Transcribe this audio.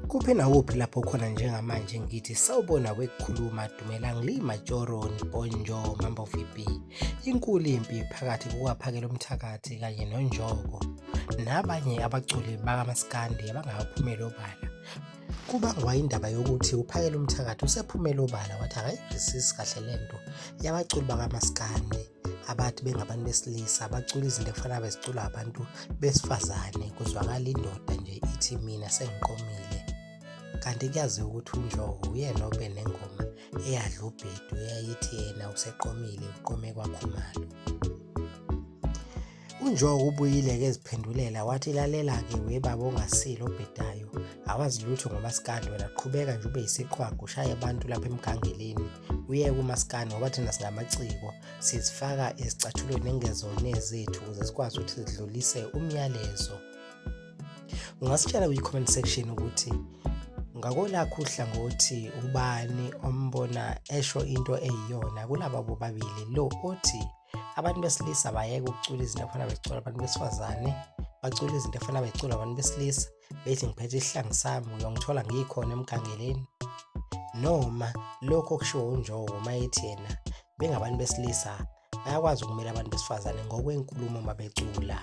Kuphi nakuphi lapho khona njengamanje ngithi sawubona wekukhuluma Dumelang Lee Majoroni Bonjo Mambo VB. Inkulu impi phakathi kukaPhakela umthakathi kanye noNjoko nabanye abaculi bakamaskandi abangakaphumeli obala. Kubangwa indaba yokuthi uPhakela umthakathi usephumele obala wathi akayizwisisi kahle lento yabaculi bakamaskandi. Abathi bengabantu besilisa bacula izinto ekufanele beziculwa abantu besifazane, kuzwakala indoda nje ithi mina sengiqomile. Kanti kuyaziwa ukuthi uNjoko uyena obe nengoma eyadla ubhedu eyayithi yena useqomile uqome kwaKhumalo. UNjoko ubuyile-ke eziphendulela wathi lalela-ke webaba ongasile obhedayo, awazi lutho ngomaskandi wena, qhubeka nje ube yisiqhwaga ushaye abantu lapha emgangeleni uyeke umaskandi ngoba thina singamaciko sizifaka ezicathulweni engezona ezethu ukuze sikwazi ukuthi sidlulise umyalezo. Ungasitshela kwi-comment section ukuthi ngakolakho uhlangothi ubani ombona esho into eyiyona kulaba bobabili, lo othi abantu besilisa bayeke ukucula izinto efana becula abantu besifazane, bacula izinto efana becula abantu besilisa, bethi ngiphethe isihlangu sami uyongithola ngikhona emgangeleni, noma lokho okushiwo uNjoko uma ethi yena bengabantu besilisa bayakwazi ukumela abantu besifazane ngokwenkulumo uma becula.